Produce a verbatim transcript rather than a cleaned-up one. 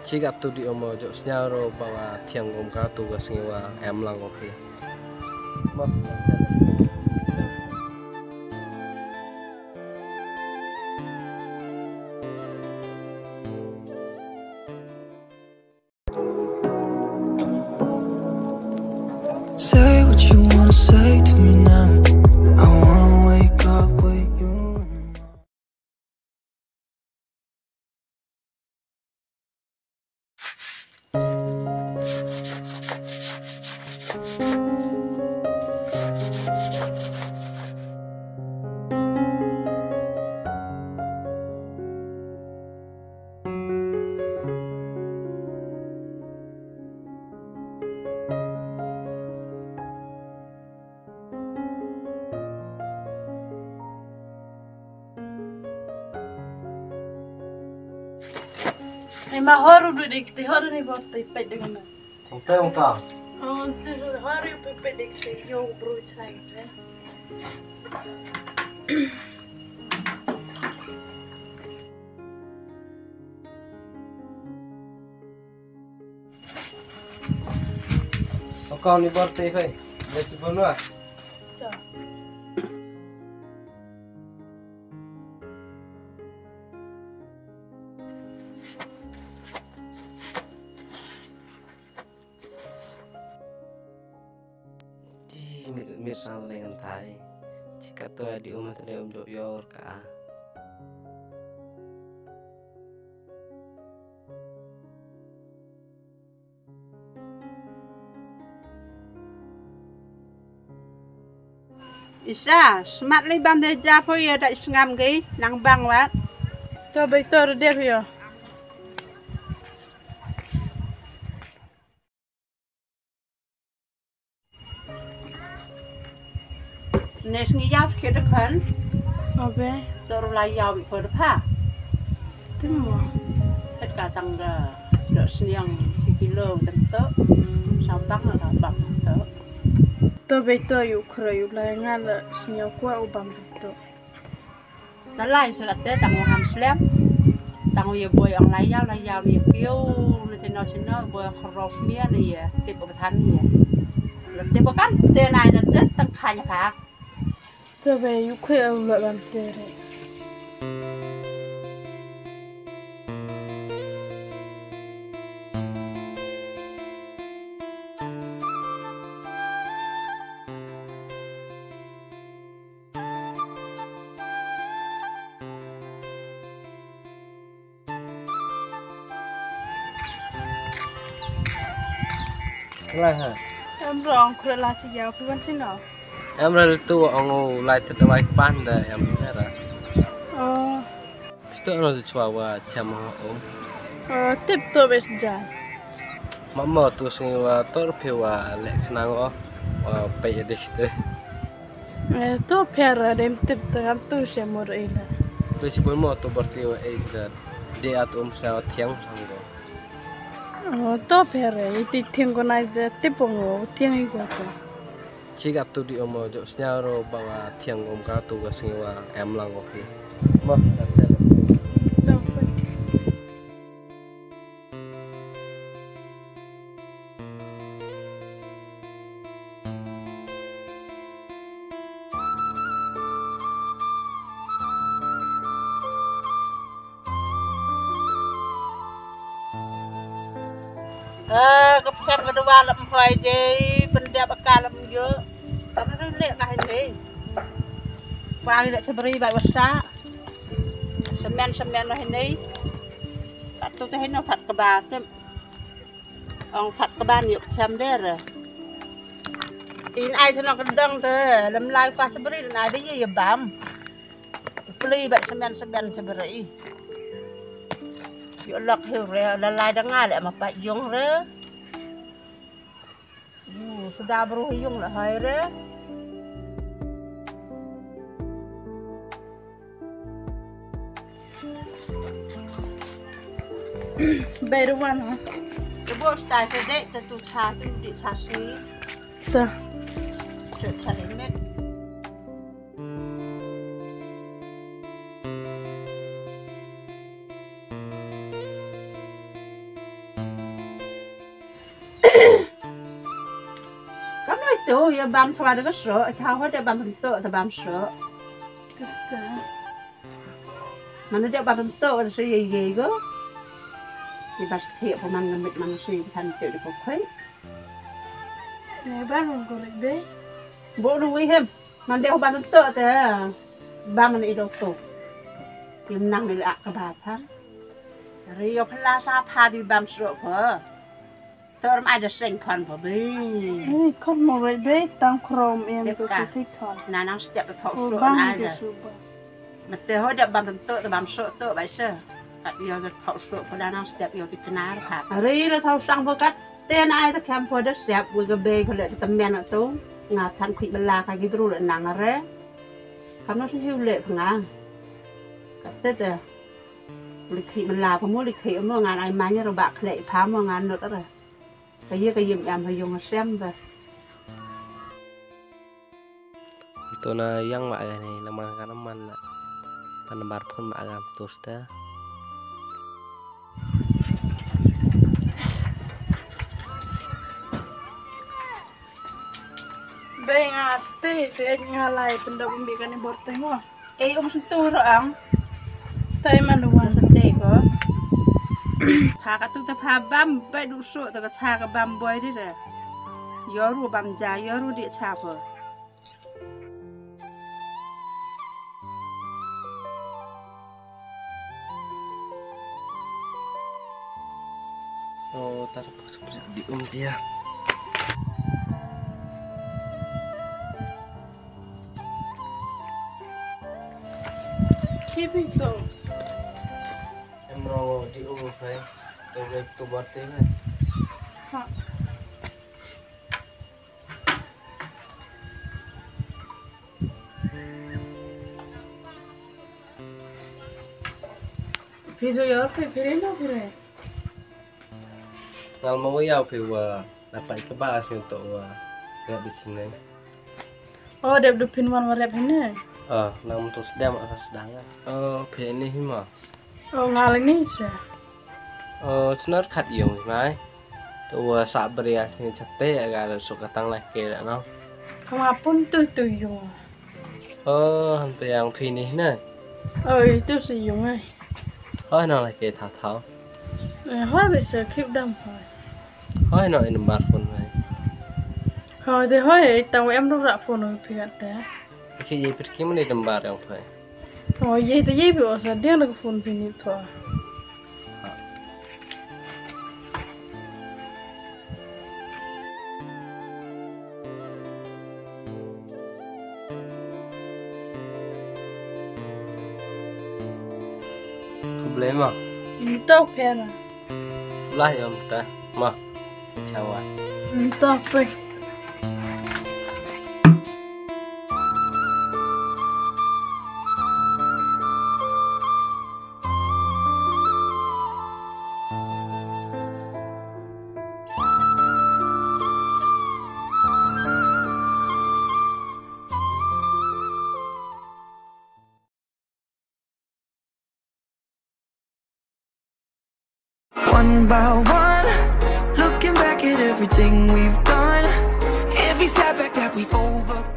Chik ap tu di omo jok sniaw ro ba wa thiang um ka tu ka sngi wa em lang o phi. Mo. Say what you wanna say to me now. I wanna wake up with you in the morning. Ai ma hor u dei kti hor ni bor tai pet de kana. Ong te ong ta. Ong te hor u pet de kti yo bro chai te. Ong ka ni bor tai phai. Besi bon wa. Di mi mi sang leng thai. Chikato di uma tene um jok yor ka. Isa, smat lei bam de ja pho ya da sngam ge, nang bang wat. To bai to de pho ya. Nes ngi yaw skit de khan. Obe. Tor la yaw bi kod pha. Tim mo. Het ka tang da. Da sniang si kilo tento. Sabang la bang to. To be to yu khro yu la nga la sniang kwa u bang to. Na lai sa te tang u ham slem. Tang u ye boi ong lai yaw lai yaw ni kio na sino sino boi ong khro smia ni ye. Tip u than ye. La tip u kam te nai na te tang khan pha. Te be yu khe u la lam te re. Lai ha. Em rong kre la si yau phi wan sino. Em ra tu ong u lai te dawai pan da em ra. Oh. Phi to ro chwa wa cham ho o. Oh, tip to bes ja. Ma mo tu sngi wa tor phi wa le khnang o. Wa pe dik te. Eh, to pher ra dem tip ta gam tu se mor ei la. Pe si bun mo to bor ti wa ei da. De at um sa thiang thang do. Oh, to pher ra, i ti thiang ko nai da tip ong o, thiang i ko to. Chik ap tu di omo jok sniaw ro ba wa thiang um ka tu ka sngi wa em lang o phi. Mo, da pher. To pe. Eh, ka psem ka dua lem hoi dei, pendep ka lem jo. Ka lem lek ka hini. Wang lek seberi bai wasa. Semen semen hini. Kat tu te hino kat keba tem. Ong phat kban ïoh psiam der. In ai shnong kyndong te lem lai pa sbri na de ye bam. Pli ba semen semen sbri. Ïoh lok hiu re la lai da nga le ma pa yung re. Yu suda bru yung la hai re. Bai ruan ha. Te bo sta te de te tu cha tu di cha si. Ta. Te cha de me. To, ïa bam shuwa da ka shuh, ïa ka hoi da bam pynto da bam shuh. Tista. Mano da bam pynto da shuh ïa ïa go. Ïa bas thiah pynman ngamit man shuwa ïa kan to da ko khoi. Ne bam ko rek be. Bo lu wi hem. Man da bam pynto da bam man i do to. Im nang ni la ka ba pha. Ri yo pha la sa pha di bam shuh pha. Tør mai da seng khon pa bi. Ei, khon mo rei be, tang khrom em. Tep tu ka. Ki si khon. Na nang step da thok. Ko suk bang na ki da. Suk bang. Ma te ho da bam tam to, da bam suk to bai se. Kat yo da thok suk pa da nang step yo ti knar pa. Rei da thok sang pa kat. Te na ai da kem pa da step wi ga be ko le ta men to. Nga than khui bala ka ki bru le nang re. Kam no sing hiu le pa nga. Kat te da. Li khui bala pa mo li khui mo nga ai ma nya ro ba khle pa mo nga no ta re. Ka ye ka yim em ha yung sem ba. Ito na yang ma ga ni la man ka na man la. Pan bar phun ma ga tus ta. Be nga stay te nga lai pynda bumbi ka ni bor te mo. Ei, um, sentuh ro ang. Tai man wan. Sente ko. Pha ka tu ta pha bam, bai du so ta ka cha ka bam boi di re. Yoru bam ja, yoru di cha ko. Oh, tar pa di um dia. Ki phi to? Em ro di um phai. To le to bate phai. Ha. Phi zo yor phi phi re no phi re. Ngal mo ya phi wa na pa ka ba sing to wa. Ya di sini. Oh, dep du phin wan wa rep hene. Ah, nang mo to sedam ah sedang. Oh, phi ni hima. Oh, nga la ni sa. Oh, snar khat yung mai. To wa sa bria ni chate aga la su ka tang la ke la no. Kama pun tu tu yung. Oh, han pe yang phi ni na. Oh, itu si yung ai. Hoi no la ke tha tha. Eh, hoi be sa khip dam hoi. Hoi no in bar phone mai. Hoi de hoi, tang em ru ra phone hoi phi gat te. Ki ye pit ki mani dam bar yang phai. Tho ye te ye bi o sa ding na ka phone phi ni tho. Khublei ma. Ntok phe na. Lah yom ta ma. Chawa. Ntok phe. One by one, looking back at everything we've done, every setback that we've overcome.